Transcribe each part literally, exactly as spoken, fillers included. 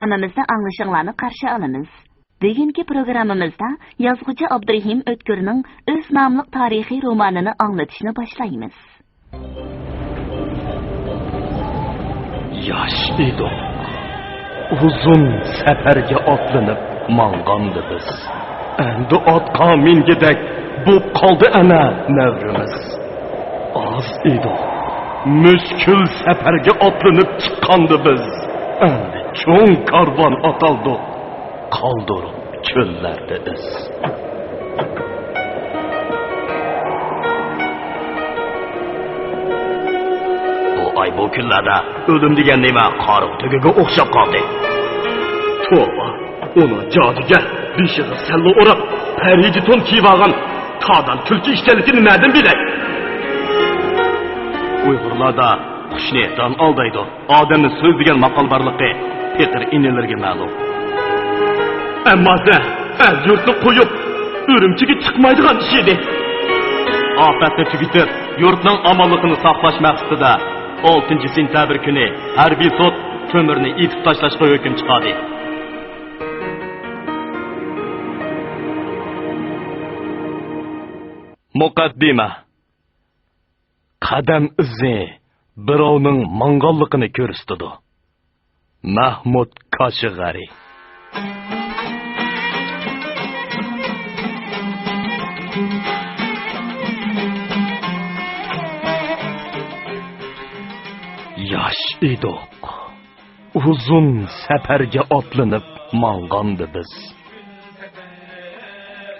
پروگراممىمىزدا ئاڭلىشىڭلارنى قارشى ئالىمىز. بۈگۈنكى پروگراممىمىزدا يازغۇچى ئابدۇرېھىم ئۆتكۈرنىڭ ئۆز ناملىق تارىخىي رومانىنى ئاڭلىتىشنى باشلايمىز. ياش ئىدۇق. ئۇزۇن سەپەرگە ئاتلىنىپ ماڭغاندا بىز. ئەمدى ئاتقا مىنگۈدەك بوپ قالدى ئەنە نەۋرىمىز. ئاز ئىدۇق. مۈشكۈل سەپەرگە ئاتلىنىپ چىققاندا بىز. ئەمدى چوڭ كارۋان ئاتالدۇق. قالدۇرۇپ چۆللەردە ئىز. بۇ ئاي، بۇ كۈنلەردە ئۆلۈم دېگەن نېمە قارىغۇ تۆگىگە ئوخشاپ قالدى. توۋا، ئۇنىڭ جادۇگەر بېشىغا سەللە ئوراپ، پەرىجى تون كىيىۋالغان تادان تۈلكە ئىكەنلىكىنى نەدىن بىلەي؟ ئۇيغۇرلاردا قۇشنى دان ئالدايدۇ. ئادەمنى سۆز دېگەن ماقال بارلىقى پېقىر ئىنىلىرىگە مەلۇم. ئەمما سەن ئەل-يۇرتنى قويۇپ، ئۈرۈمچىگە چىقمايدىغان ئىش ئىدى. ئاپەتنى تۈگىتىپ، يۇرتنىڭ ئامانلىقىنى ساقلاش مەقسىتىدە، ئالتىنچى سېنتەبىر كۈنى ھەربىي سوت تۆمۈرنى ئېتىپ تاشلاشقا ھۆكۈم چىقاردى. مۇقەددىمە. قەدەم ئىزى بىراۋنىڭ ماڭغانلىقىنى كۆرسىتىدۇ. مەھمۇد كاشىغەرى. ياش ئىدۇق. ئۇزۇن سەپەرگە ئاتلىنىپ ماڭغاندا بىز.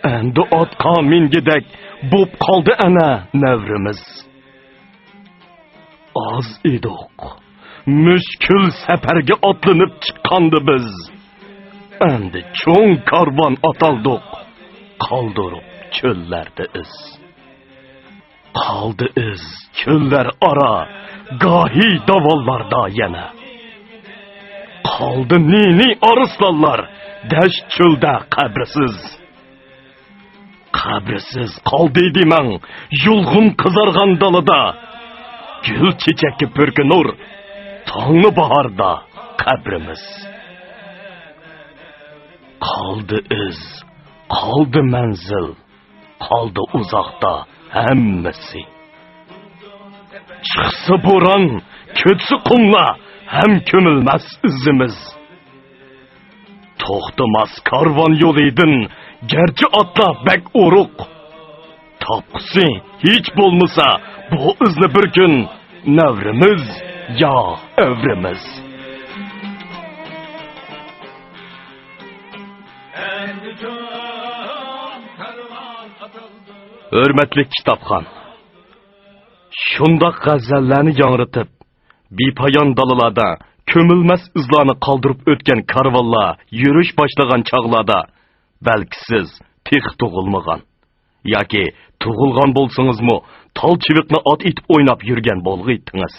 ئەمدى ئاتقا مىنگۈدەك بوپ قالدى ئەنە نەۋرىمىز. ئاز ئىدۇق. مۈشكۈل سەپەرگە ئاتلىنىپ چىققاندا بىز. ئەمدى چوڭ كارۋان ئاتالدۇق. قالدۇرۇپ چۆللەردە ئىز. قالدى ئىز چۆللەر ئارا، گاھى داۋانلاردا يەنە. قالدى نى-نى ئارسلانلار دەشت چۆلدە قەبرىسىز. قەبرىسىز قالدى دېمەڭ يۇلغۇن قىزارغان دالىدا. گۈل چېچەككە پۈركىنۇر تاڭنى باھاردا قەبرىمىز. قالدى ئىز، قالدى مەنزىل، قالدى ئۇزاقتا ھەممىسى. چىقسا بوران، كۆچسە قۇملار، ھەم كۆمۈلمەس ئىزىمىز. توختىماس كارۋان يولىدىن گەرچە ئاتلار بەك ئورۇق، تاپقۇسى ھېچ بولمىسا بۇ ئىزنى بىر كۈن نەۋرىمىز يا ئەۋرىمىز. ھۆرمەتلىك كىتابخان، شۇنداق غەزەللەرنى ياڭرىتىپ، بىپايان دالىلاردا كۆمۈلمەس ئىزلارنى قالدۇرۇپ ئۆتكەن كارۋانلار يۈرۈش باشلىغان چاغلاردا، بەلكى سىز تېخى تۇغۇلمىغان ياكى تۇغۇلغان بولسىڭىزمۇ، تال چىۋىقنى ئات ئېتىپ ئويناپ يۈرگەن بولغىيتىڭىز.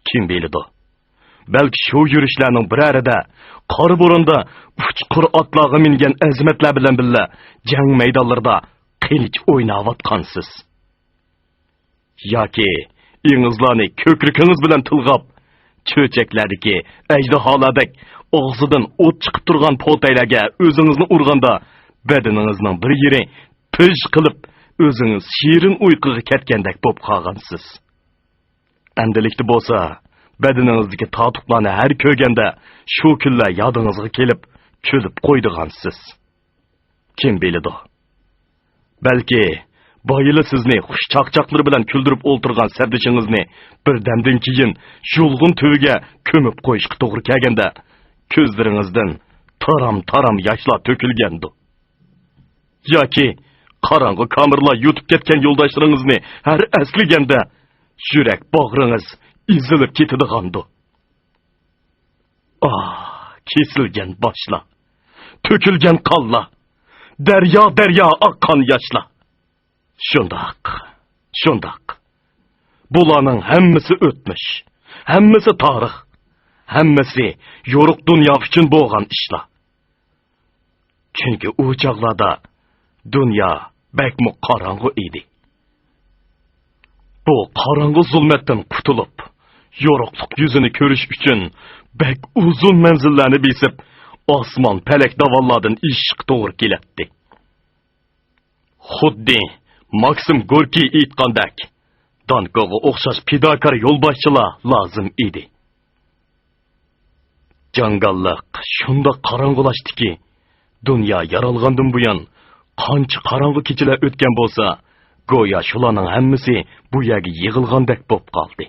كىم بىلىدۇ؟ بەلكى شۇ يۈرۈشلەرنىڭ بىرەرىدە قارا بوراندا ئۇچقۇر ئاتلارغا مىنگەن ئەزىمەتلەر بىلەن بىللە جەڭ مەيدانلىرىدا قىلىچ ئويناۋاتقانسىز. ياكى ئېڭىزلارنى كۆكرىكىڭىز بىلەن تىلغاپ، چۆچەكلەردىكى ئەجدىھالاردەك ئاغزىدىن ئوت چىقىپ تۇرغان پوتەيلەرگە ئۆزىڭىزنى ئۇرغاندا، بەدىنىڭىزنىڭ بىر يېرى پىژ قىلىپ، ئۆزىڭىز شېرىن ئۇيقۇغا كەتكەندەك بولۇپ قالغانسىز. ئەمدىلىكتە بولسا، بەدىنىڭىزدىكى تارتۇقلارنى ھەر كۆرگەندە، شۇ كۈنلەر يادىڭىزغا كېلىپ، كۈلۈپ قويىدىغانسىز. كىم بىلىدۇ؟ بەلكى بايىلا سىزنى خۇش چاقچاقلىرى بىلەن كۈلدۈرۈپ ئولتۇرغان سەپدىشىڭىزنى بىردەمدىن كېيىن يۇلغۇن تۈۋىگە كۆمۈپ قويۇشقا توغرا كەلگەندە، كۆزلىرىڭىزدىن تارام-تارام ياشلار تۆكۈلگەندۇ. ياكى قاراڭغۇ كامېرلار يۇتۇپ كەتكەن يولداشلىرىڭىزنى ھەر ئەسلىگەندە، يۈرەك باغرىڭىز ئېزىلىپ كېتىدىغاندۇ. ئاھ، كېسىلگەن باشلار، تۆكۈلگەن قانلار، دەريا-دەريا ئاققان ياشلار. شۇنداق، شۇنداق. بۇلارنىڭ ھەممىسى ئۆتمۈش، ھەممىسى تارىخ، ھەممىسى يورۇق دۇنيا ئۈچۈن بولغان ئىشلار. چۈنكى ئۇ چاغلاردا دۇنيا بەكمۇ قاراڭغۇ ئىدى. بۇ قاراڭغۇ زۇلمەتتىن قۇتۇلۇپ، يورۇقلۇق يۈزىنى كۆرۈش ئۈچۈن بەك ئۇزۇن مەنزىللەرنى بېسىپ، ئاسمان پەلەك داۋانلاردىن ئېشىشقا توغرا كېلەتتى. خۇددى ماكسىم گوركىي ئېيتقاندەك، دانكوغا ئوخشاش پىداكار يولباشچىلار لازىم ئىدى. جاڭگاللىق شۇنداق قاراڭغۇلاشتىكى، دۇنيا يارالغاندىن بۇيان قانچە قاراڭغۇ كېچىلەر ئۆتكەن بولسا، گويا شۇلارنىڭ ھەممىسى بۇ يەرگە يىغىلغاندەك بولۇپ قالدى.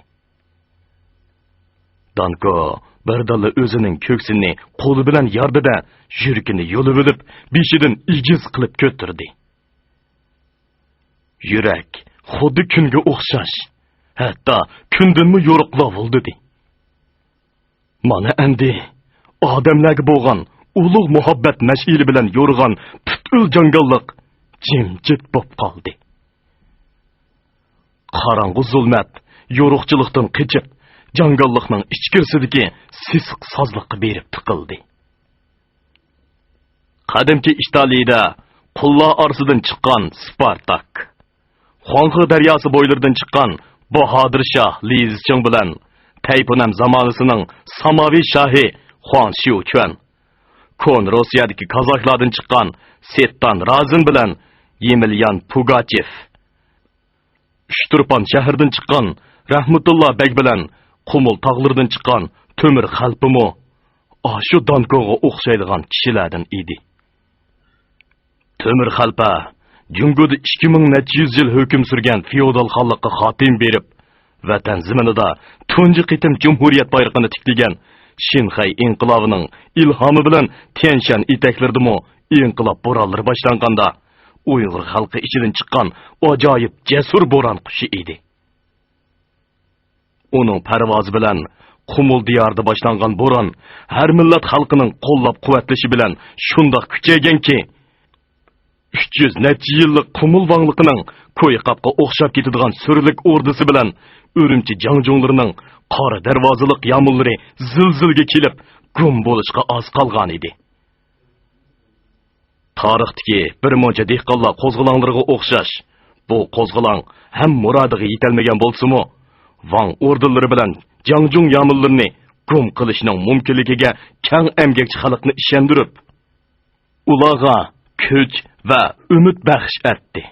دانكو بىردىنلا ئۆزىنىڭ كۆكسىنى قولى بىلەن ياردى-دە، يۈرىكىنى يۇلۇۋېلىپ، بېشىدىن ئېگىز قىلىپ كۆتۈردى. يۈرەك خۇددى كۈنگە ئوخشاش، ھەتتا كۈندىنمۇ يورۇق لاۋۇلدىدى. مانا ئەمدى ئادەملەرگە بولغان ئۇلۇغ مۇھەببەت مەشئىلى بىلەن يورۇغان پۈتۈن جاڭگاللىق جىمجىت بولۇپ قالدى. قاراڭغۇ زۇلمەت يورۇقچىلىقتىن قېچىپ، جاڭگاللىقنىڭ ئىچكىرىسىدىكى سېسىق سازلىققا بېرىپ تىقىلدى. قەدىمكى ئىتالىيىدە قۇللار ئارىسىدىن چىققان سپارتاك، خۇاڭخې دەرياسى بويلىرىدىن چىققان باھادىر شاھ لى زىچىڭ بىلەن تەيپۇنەن زامانىسىنىڭ ساماۋى شاھى خۇاڭ شيۇچۈەن، كونا روسىيەدىكى كازاكلاردىن چىققان سېتتان رازىن بىلەن يېمېليان پۇگاچېف، ئۇچتۇرپان شەھىرىدىن چىققان رەھمىتۇللا بەگ بىلەن قۇمۇل تاغلىرىدىن چىققان تۆمۈر خەلپىمۇ ئاشۇ دانكوغا ئوخشايدىغان كىشىلەردىن ئىدى. تۆمۈر خەلپە جۇڭگودا ئىككى مىڭ نەچچە يۈز يىل ھۆكۈم سۈرگەن فېئودال خانلىققا خاتىمە بېرىپ، ۋەتەن زېمىنىدا تۇنجى قېتىم جۇمھۇرىيەت بايرىقىنى تىكلىگەن شىنخەي ئىنقىلابىنىڭ ئىلھامى بىلەن تيەنشەن ئېتەكلىرىدىمۇ ئىنقىلاب بورانلىرى باشلانغاندا، ئۇيغۇر خەلقى ئىچىدىن چىققان ئاجايىپ جەسۇر بوران قۇشى ئىدى. ئۇنىڭ پەرۋازى بىلەن قۇمۇل دىيارىدا باشلانغان بوران ھەر مىللەت خەلقىنىڭ قوللاپ-قۇۋۋەتلىشى بىلەن شۇنداق كۈچەيگەنكى، ئۈچ يۈز نەچچە يىللىق قۇمۇل ۋاڭلىقىنىڭ كويقاپقا ئوخشاپ كېتىدىغان سۈرلۈك ئوردىسى بىلەن ئۈرۈمچى جاڭجۇڭلىرىنىڭ قارا دەرۋازىلىق يامۇللىرى زىلزىلىگە كېلىپ، گۇم بولۇشقا ئاز قالغانىدى. تارىختىكى بىر مۇنچە دېھقانلار قوزغىلاڭلىرىغا ئوخشاش، بۇ قوزغىلاڭ ھەم مۇرادىغا يېتەلمىگەن بولسىمۇ، ۋاڭ ئوردىلىرى بىلەن جاڭجۇڭ يامۇللىرىنى گۇم قىلىشنىڭ مۇمكىنلىكىگە كەڭ ئەمگەكچى خەلقنى ئىشەندۈرۈپ، ئۇلارغا كۈچ ۋە ئۈمىد بەخش ئەتتى.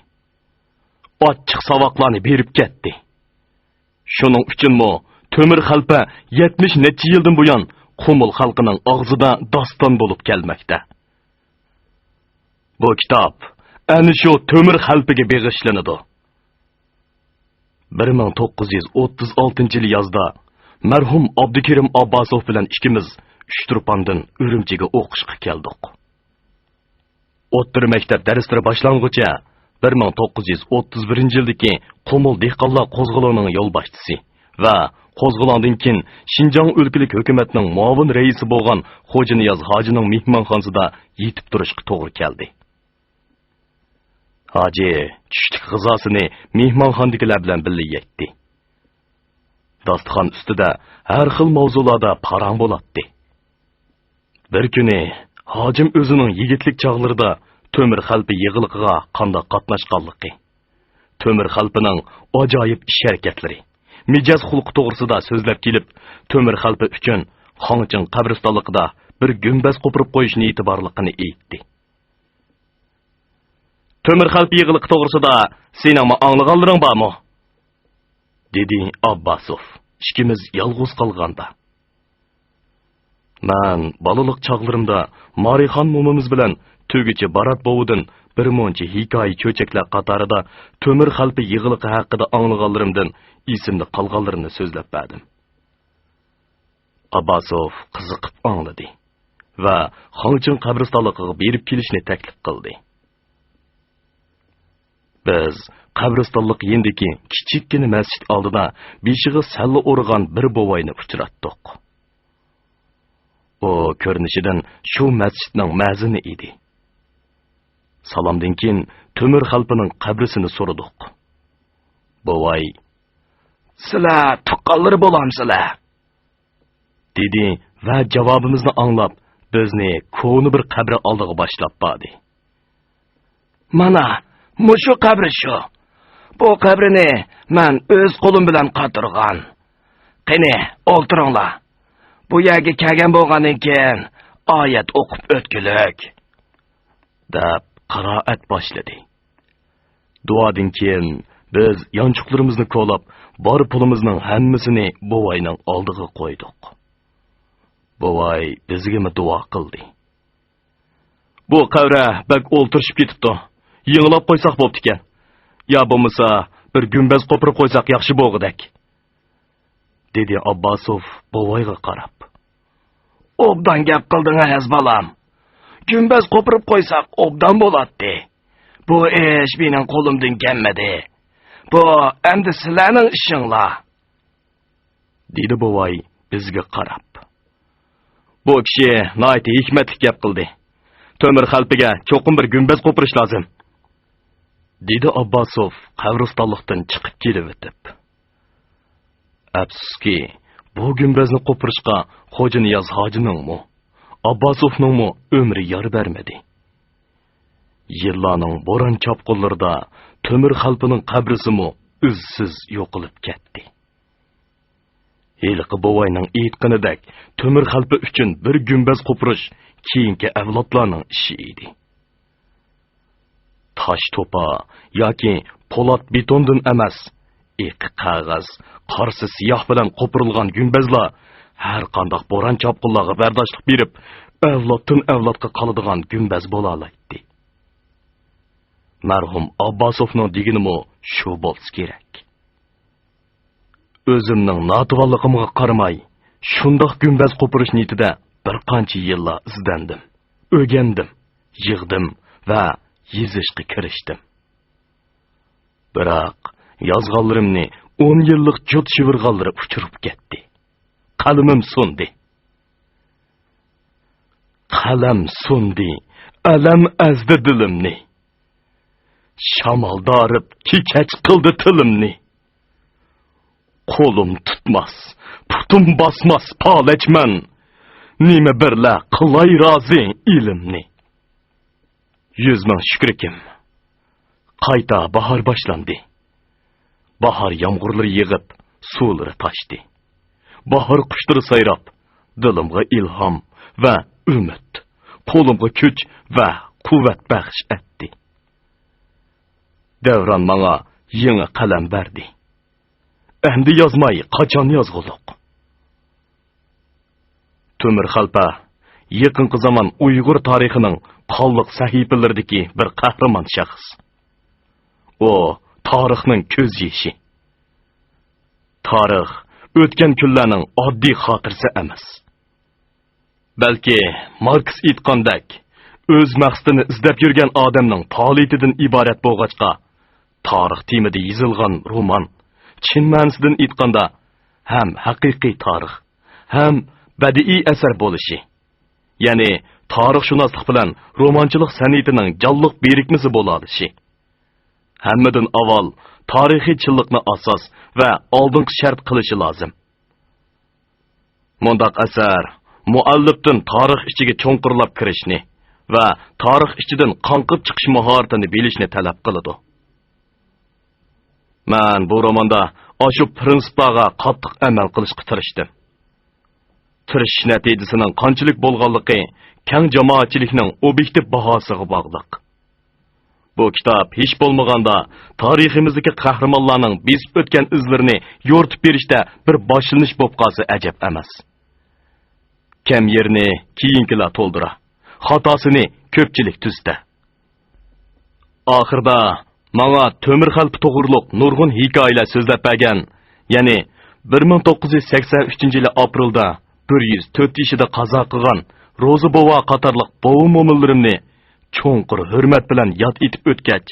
ئاچچىق ساۋاقلارنى بېرىپ كەتتى. شۇنىڭ ئۈچۈنمۇ تۆمۈر خەلپە يەتمىش نەچچە يىلدىن بۇيان قۇمۇل خەلقىنىڭ ئاغزىدا داستان بولۇپ كەلمەكتە. بۇ كىتاب ئەنە شۇ تۆمۈر خەلپىگە بېغىشلىنىدۇ. بىر مىڭ توققۇز يۈز ئوتتۇز ئالتىنچى يىلى يازدا مەرھۇم ئابدۇكېرىم ئابباسوف بىلەن ئىككىمىز ئۇچتۇرپاندىن ئۈرۈمچىگە ئوقۇشقا كەلدۇق. ئوتتۇرا مەكتەپ دەرسلىرى باشلانغۇچە بىر مىڭ توققۇز يۈز ئوتتۇز بىرىنچى يىلدىكى قۇمۇل دېھقانلار قوزغىلىڭىنىڭ يولباشچىسى ۋە قوزغىلاڭدىن كېيىن شىنجاڭ ئۆلكىلىك ھۆكۈمەتنىڭ مۇئاۋىن رەئىسى بولغان خوجانىياز ھاجىنىڭ مېھمانخانىسىدا يېتىپ تۇرۇشقا توغرا كەلدى. ھاجى چۈشلۈك غىزاسىنى مېھمانخانىدىكىلەر بىلەن بىللە يەيتتى. داستىخان ئۈستىدە ھەر خىل ماۋزۇلاردا پاراڭ بولاتتى. بىر كۈنى ھاجىم ئۆزىنىڭ يىگىتلىك چاغلىرىدا تۆمۈر خەلپە يىغىلىقىغا قانداق قاتناشقانلىقى، تۆمۈر خەلپىنىڭ ئاجايىپ ئىش-ھەرىكەتلىرى، مىجەز-خۇلقى توغرىسىدا سۆزلەپ كېلىپ، تۆمۈر خەلپە ئۈچۈن خاڭچىڭ قەبرىستانلىقىدا بىر گۈمبەز قوپۇرۇپ قويۇش نىيىتى بارلىقىنى ئېيتتى. تۆمۈر خەلپە يىغىلىقى توغرىسىدا سېنىڭمۇ ئاڭلىغانلىرىڭ بارمۇ؟ دېدى ئابباسوف، ئىككىمىز يالغۇز قالغاندا. مەن بالىلىق چاغلىرىمدا مارىخان مومىمىز بىلەن تۆگىچى بارات بوۋىدىن بىر مۇنچە ھېكايە-چۆچەكلەر قاتارىدا تۆمۈر خەلپە يىغىلىقى ھەققىدە ئاڭلىغانلىرىمدىن ئېسىمدە قالغانلىرىمنى سۆزلەپ بەردىم. ئابباسوف قىزىقىپ ئاڭلىدى ۋە خاڭچىڭ قەبرىستانلىقىغا بېرىپ كېلىشنى تەكلىپ قىلدى. بىز قەبرىستانلىق يېنىدىكى كىچىككىنە مەسچىت ئالدىدا بېشىغا سەللە ئورىغان بىر بوۋاينى ئۇچراتتۇق. ئۇ كۆرۈنۈشىدىن شۇ مەسچىتنىڭ مەزىنى ئىدى. سالامدىن كېيىن تۆمۈر خەلپىنىڭ قەبرىسىنى سورىدۇق. بوۋاي، «سىلەر تۇغقانلىرى بولامسىلەر؟» دېدى ۋە جاۋابىمىزنى ئاڭلاپ، بىزنى كونا بىر قەبرە ئالدىغا باشلاپ باردى. «مانا، مۇشۇ قەبرە شۇ. بۇ قەبرىنى مەن ئۆز قولۇم بىلەن قاتۇرغان. قېنى، ئولتۇرۇڭلار. بۇ يەرگە كەلگەن بولغاندىن كېيىن، ئايەت ئوقۇپ ئۆتكۈلۈك، دەپ قىرائەت باشلىدى. دۇئادىن كېيىن بىز يانچۇقلىرىمىزنى كولاپ، بار پۇلىمىزنىڭ ھەممىسىنى بوۋاينىڭ ئالدىغا قويدۇق. بوۋاي بىزگىمۇ دۇئا قىلدى. بۇ قەۋرە بەك ئولتۇرۇشۇپ كېتىپتۇ. يېڭىلاپ قويساق بوپتىكەن. يا بولمىسا، بىر گۈمبەز قوپۇرۇپ قويساق ياخشى بولغۇدەك، دېدى ئابباسوف بوۋايغا قاراپ. ئوبدان گەپ قىلدىڭىز، بالام. گۈمبەز قوپۇرۇپ قويساق ئوبدان بولاتتى. بۇ ئىش مېنىڭ قولۇمدىن كەلمىدى. بۇ ئەمدى سىلەرنىڭ ئىشىڭلار، دېدى بوۋاي بىزگە قاراپ. بۇ كىشى ناھايىتى ھېكمەتلىك گەپ قىلدى. تۆمۈر خەلپىگە چوقۇم بىر گۈمبەز قوپۇرۇش لازىم، دېدى ئابباسوف قەبرىستانلىقتىن چىقىپ كېلىۋېتىپ. ئەپسۇسكى، بۇ گۈمبەزنى قوپۇرۇشقا خوجانىياز ھاجىنىڭمۇ، ئابباسوفنىڭمۇ ئۆمرى يار بەرمىدى. يىللارنىڭ بوران-چاپقۇنلىرىدا تۆمۈر خەلپىنىڭ قەبرىسىمۇ ئىزسىز يوقىلىپ كەتتى. ھېلىقى بوۋاينىڭ ئېيتقىنىدەك، تۆمۈر خەلپە ئۈچۈن بىر گۈمبەز قوپۇرۇش كېيىنكى ئەۋلادلارنىڭ ئىشى ئىدى. تاش توپا ياكى پولات بېتوندىن ئەمەس، ئېقى قەغەز، قارىسى سىياھ بىلەن قوپۇرۇلغان گۈمبەزلار ھەر قانداق بوران-چاپقۇنلارغا بەرداشلىق بېرىپ، ئەۋلادتىن ئەۋلادقا قالىدىغان گۈمبەز بولالايتتى. مەرھۇم ئابباسوفنىڭ دېگىنىمۇ شۇ بولسا كېرەك. ئۆزۈمنىڭ ناتىۋانلىقىمغا قارىماي، شۇنداق گۈمبەز قوپۇرۇش نىيىتىدە بىر قانچە يىللار ئىزدەندىم، ئۆگەندىم، يىغدىم ۋە يېزىشقا كىرىشتىم. بىراق، يازغانلىرىمنى ئون يىللىق جۇت شىۋىرغانلىرى ئۇچۇرۇپ كەتتى. قەلىمىم سۇندى. قەلەم سۇندى، ئەلەم ئەزدى دىلىمنى. شامال دارىپ، كېكەچ قىلدى تىلىمنى. قولۇم تۇتماس، پۇتۇم باسماس پالەچمەن. نېمە بىرلە قىلاي رازى ئېلىمنى. يۈز مىڭ شۈكرىكىم. قايتا باھار باشلاندى. باھار يامغۇرلىرى يېغىپ، سۇلىرى تاشتى. باھار قۇشلىرى سايراپ، دىلىمغا ئىلھام ۋە ئۈمىد، قولۇمغا كۈچ ۋە قۇۋۋەت بەخش ئەتتى. دەۋران ماڭا يېڭى قەلەم بەردى. ئەمدى يازماي قاچان يازغۇلۇق؟ تۆمۈر خەلپە يېقىنقى زامان ئۇيغۇر تارىخىنىڭ قانلىق سەھىپىلىرىدىكى بىر قەھرىمان شەخس. ئۇ تارىخنىڭ كۆز يېشى. تارىخ ئۆتكەن كۈنلەرنىڭ ئاددىي خاتىرىسى ئەمەس. بەلكى ماركس ئېيتقاندەك، ئۆز مەقسىتىنى ئىزدەپ يۈرگەن ئادەمنىڭ پائالىيىتىدىن ئىبارەت بولغاچقا، تارىخ تېمىدا يېزىلغان رومان، چىن مەنىسىدىن ئېيتقاندا، ھەم ھەقىقىي تارىخ، ھەم بەدىئىي ئەسەر بولۇشى، يەنى تارىخشۇناسلىق بىلەن رومانچىلىق سەنئىتىنىڭ جانلىق بىرىكمىسى بولالىشى. ھەممىدىن ئاۋۋال تارىخىي چىنلىقنى ئاساس ۋە ئالدىنقى شەرت قىلىشى لازىم. مۇنداق ئەسەر مۇئەللىپتىن تارىخ ئىچىگە چوڭقۇرلاپ كىرىشنى ۋە تارىخ ئىچىدىن قاڭقىپ چىقىش ماھارىتىنى بىلىشنى تەلەپ قىلىدۇ. مەن بۇ روماندا ئاشۇ پىرىنسىپلارغا قاتتىق ئەمەل قىلىشقا تىرىشتىم. تىرىشىش نەتىجىسىنىڭ قانچىلىك بولغانلىقى كەڭ جامائەتچىلىكنىڭ ئوبيېكتىپ باھاسىغا باغلىق. بۇ كىتاب ھېچ بولمىغاندا تارىخىمىزدىكى قەھرىمانلارنىڭ بېسىپ ئۆتكەن ئىزلىرىنى يورۇتۇپ بېرىشتە بىر باشلىنىش بولۇپ قالسا ئەجەب ئەمەس. كەم يېرىنى كېيىنكىلەر تولدۇرا، خاتاسىنى كۆپچىلىك تۈزىتە. ئاخىرىدا ماڭا تۆمۈر خەلپە توغرۇلۇق نۇرغۇن ھېكايىلەر سۆزلەپ بەرگەن، يەنى بىر مىڭ توققۇز يۈز سەكسەن ئۈچىنچى يىلى ئاپرېلدا بىر يۈز تۆت يېشىدا قازا قىلغان روزى بوۋا قاتارلىق بوۋا-مومىلىرىمنى چوڭقۇر ھۆرمەت بىلەن ياد ئېتىپ ئۆتكەچ،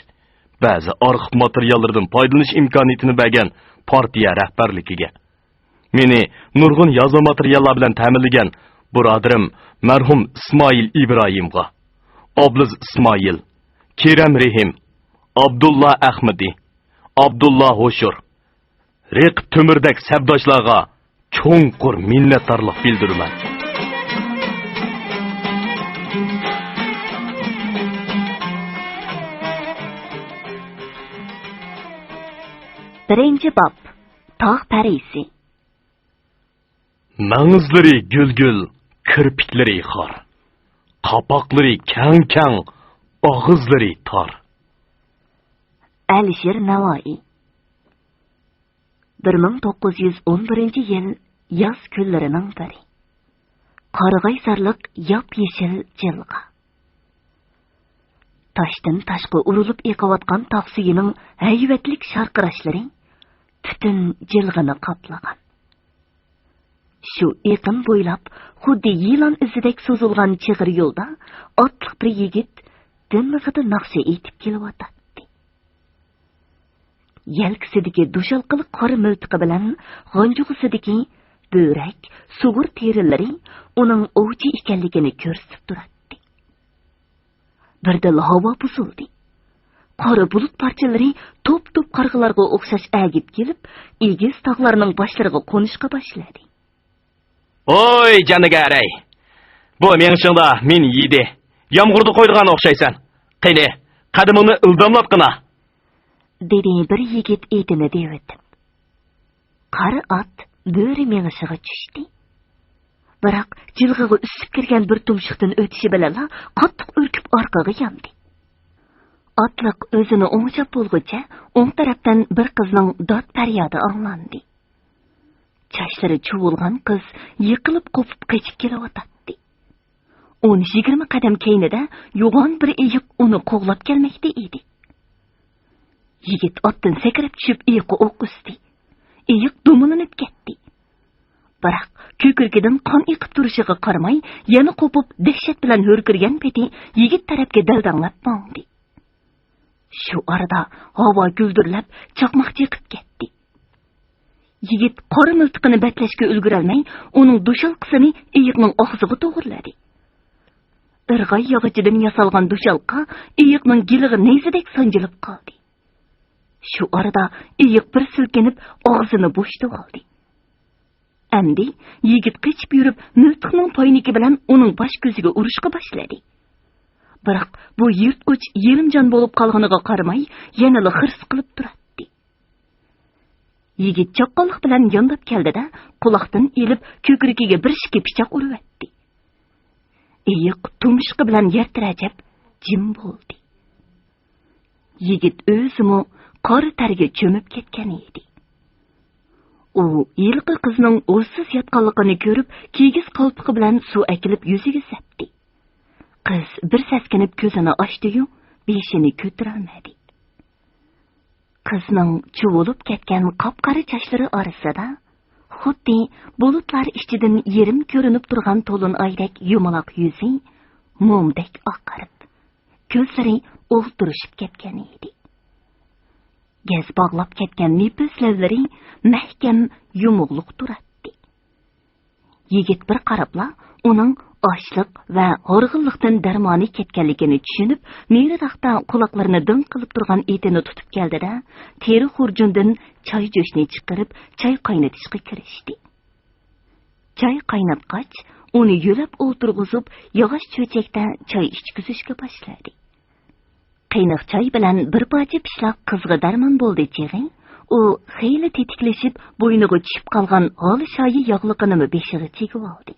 بەزى ئارخىپ ماتېرىياللىرىدىن پايدىلىنىش ئىمكانىيىتىنى بەرگەن پارتىيە رەھبەرلىكىگە، مېنى نۇرغۇن يازما ماتېرىياللار بىلەن تەمىنلىگەن بۇرادىرىم مەرھۇم ئىسمائىل ئىبراھىمغا، ئابلىز ئىسمائىل، كېرەم رېھىم، ئابدۇللا ئەخمىدى، ئابدۇللا ھوشۇر، رېقىپ تۆمۈردەك سەپداشلارغا چوڭقۇر مىننەتدارلىق بىلدۈرىمەن. بىرىنچى باب، تاغ پەرىسى. مەڭزلىرى گۈل-گۈل، كىرپىكلىرى خار. قاپاقلىرى كەڭ-كەڭ، ئاغزىلىرى تار. ئەلىشىر نەۋائى. بىر مىڭ توققۇز يۈز ئون بىرىنچى يىل ياز كۈنلىرىنىڭ بىرى. قارىغايسارلىق ياپيېشىل جىلغا. تاشتىن تاشقا ئۇرۇلۇپ ئېقىۋاتقان تاغ سۈيىنىڭ ھەيۋەتلىك شارقىراشلىرى پۈتۈن جىلغىنى قاپلىغان. شۇ ئېقىن بويلاپ خۇددى يىلان ئىزىدەك سوزۇلغان چىغىر يولدا ئاتلىق بىر يىگىت دىمىغىدا ناخشا ئېيتىپ كېلىۋاتاتتى. يەلكىسىدىكى دۇشالقىلىق قارا مىلتىقى بىلەن غانجۇغىسىدىكى بۆرەك، سۇغۇر تېرىلىرى ئۇنىڭ ئوۋچى ئىكەنلىكىنى كۆرسىتىپ تۇراتتى. بىردىنلا ھاۋا بۇزۇلدى. قارا بۇلۇت پارچىلىرى توپ-توپ قارغىلارغا ئوخشاش ئەگىپ كېلىپ، ئېگىز تاغلارنىڭ باشلىرىغا قونۇشقا باشلىدى. ۋوي جانىگەر ھەي! بۇ مېڭىشىڭدا مېنى يېدى. يامغۇردا قويىدىغان ئوخشايسەن. قېنى، قەدىمىڭنى ئىلداملاتقىنا! دېدى بىر يىگىت ئېتىنى دېۋىتىپ. قارا ئات بۆرە مېڭىشىغا چۈشتى. بىراق، جىلغىغا ئۈسۈپ كىرگەن بىر تۇمشۇقتىن ئۆتۈشى بىلەنلا قاتتىق ئۈركۈپ ئارقىغا ياندى. ئاتلىق ئۆزىنى ئوڭشاپ بولغۇچە ئوڭ تەرەپتىن بىر قىزنىڭ داد-پەريادى ئاڭلاندى. چاچلىرى چۇۋۇلغان قىز يىقىلىپ قوپۇپ قېچىپ كېلىۋاتاتتى. ئون يىگىرمە قەدەم كەينىدە يوغان بىر ئېيىق ئۇنى قوغلاپ كەلمەكتە ئىدى. يىگىت ئاتتىن سەكرەپ چۈشۈپ ئېيىققا ئوق ئۇزدى. ئېيىق دومىلىنىپ كەتتى. بىراق، كۆكرىكىدىن قان ئېقىپ تۇرۇشىغا قارىماي، يەنە قوپۇپ دەھشەت بىلەن ھۆركىرىگەن پېتى يىگىت تەرەپكە دەلدەڭلەپ ماڭدى. شۇ ئارىدا ھاۋا گۈلدۈرلەپ، چاقماق چېقىپ كەتتى. يىگىت قارا مىلتىقىنى بەتلەشكە ئۈلگۈرەلمەي، ئۇنىڭ دۇشالقىسىنى ئېيىقنىڭ ئاغزىغا توغرىلىدى. ئىرغاي ياغىچىدىن ياسالغان دۇشالقا ئېيىقنىڭ گېلىغا نەيزىدەك سانجىلىپ قالدى. شۇ ئارىدا ئېيىق بىر سىلكىنىپ، ئاغزىنى بوشىتىۋالدى. ئەمدى يىگىت قېچىپ يۈرۈپ، مىلتىقنىڭ پاينىكى بىلەن ئۇنىڭ باش كۆزىگە ئۇرۇشقا باشلىدى. بىراق، بۇ يىرتقۇچ يېرىم جان بولۇپ قالغىنىغا قارىماي، يەنىلا خىرىس قىلىپ تۇراتتى. يىگىت چاققانلىق بىلەن يانداپ كەلدى-دە، قۇلاقتىن ئېلىپ، كۆكرىكىگە بىر ئىككى پىچاق ئۇرۇۋەتتى. ئېيىق تۇمشۇقى بىلەن يەر تىرەجەپ، جىم بولدى. يىگىت ئۆزىمۇ قارا تەرگە چۆمۈپ كەتكەن ئىدى. ئۇ ھېلىقى قىزنىڭ ھوشسىز ياتقانلىقىنى كۆرۈپ، كىگىز قالپىقى بىلەن سۇ ئەكېلىپ يۈزىگە سەپتى. قىز بىر سەسكىنىپ كۆزىنى ئاچتى-يۇ، بېشىنى كۆتۈرەلمىدى. قىزنىڭ چۇۋۇلۇپ كەتكەن قاپقارا چاچلىرى ئارىسىدا خۇددى بۇلۇتلار ئىچىدىن يېرىم كۆرۈنۈپ تۇرغان تولۇن ئايدەك يۇمىلاق يۈزى مومدەك ئاقارىپ، كۆزلىرى ئولتۇرۇشۇپ كەتكەن ئىدى. گەز باغلاپ كەتكەن نېپىز لەۋلىرى مەھكەم يۇمۇغلۇق تۇراتتى. يىگىت بىر قاراپلا، ئۇنىڭ ئاچلىق ۋە ھورغۇنلۇقتىن دەرمانى كەتكەنلىكىنى چۈشىنىپ، نېرىراقتا قۇلاقلىرىنى دىڭ قىلىپ تۇرغان ئېتىنى تۇتۇپ كەلدى-دە، تېرە خۇرجۇندىن چاي جۆشنى چىقىرىپ، چاي قاينىتىشقا كىرىشتى. چاي قايناتقاچ، ئۇنى يۆلەپ ئولتۇرغۇزۇپ، ياغاچ چۆچەكتە چاي ئىچكۈزۈشكە باشلىدى. قېنىق چاي بىلەن بىر پارچە پىشلاق قىزغا دەرمان بولدى چېغى، ئۇ خېلى تېتىكلىشىپ، بوينىغا چۈشۈپ قالغان ھالىشايى ياغلىقىنىمۇ بېشىغا چىگىۋالدى.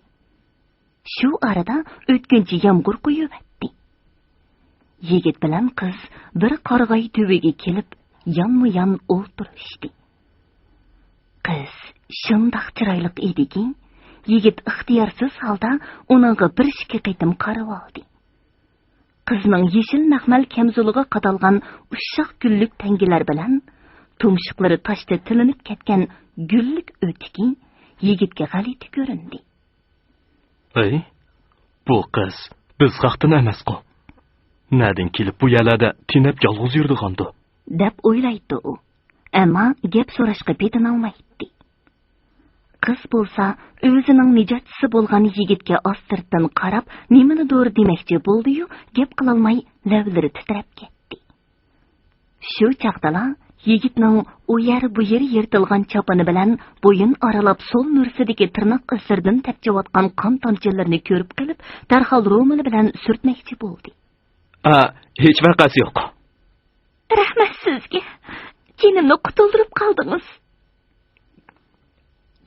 شۇ ئارىدا ئۆتكۈنچى يامغۇر قۇيۇۋەتتى. يىگىت بىلەن قىز بىر قارىغاي تۈۋىگە كېلىپ، يانمۇ يان ئولتۇرۇشتى. قىز شۇنداق چىرايلىق ئىدىكى، يىگىت ئىختىيارسىز ھالدا ئۇنىڭغا بىر ئىككى قېتىم قارىۋالدى. قىزنىڭ يېشىل مەخمەل كەمزۇلىغا قادالغان ئۇششاق گۈللۈك تەڭگىلەر بىلەن تۇمشۇقلىرى تاشتا تىلىنىپ كەتكەن گۈللۈك ئۆتۈكى يىگىتكە غەلىتە كۆرۈندى. ھەي، بۇ قىز بىز خەقتىن ئەمەسقۇ؟ نەدىن كېلىپ بۇ يەرلەردە تېنەپ يالغۇز يۈرىدىغاندۇ؟ دەپ ئويلايتتى ئۇ. ئەمما گەپ سوراشقا پېتىنالمايتتى. قىز بولسا ئۆزىنىڭ نىجاتچىسى بولغان يىگىتكە ئاستىرتتىن قاراپ، نېمىنىدۇر دېمەكچى بولدى-يۇ، گەپ قىلالماي لەۋلىرى تىترەپ كەتتى. شۇ چاغدىلا يىگىتنىڭ ئۇ يەر بۇ يېرى يىرتىلغان چاپىنى بىلەن بويۇن ئارىلاپ سول مۈرىسىدىكى تىرناق ئىزلىرىدىن تەپچىۋاتقان قان تامچىلىرىنى كۆرۈپ قېلىپ، دەرھال رومىلى بىلەن سۈرتمەكچى بولدى. ئا، ھېچ ۋەقەسى يوق. رەھمەت سىزگە. جېنىمنى قۇتۇلدۇرۇپ قالدىڭىز.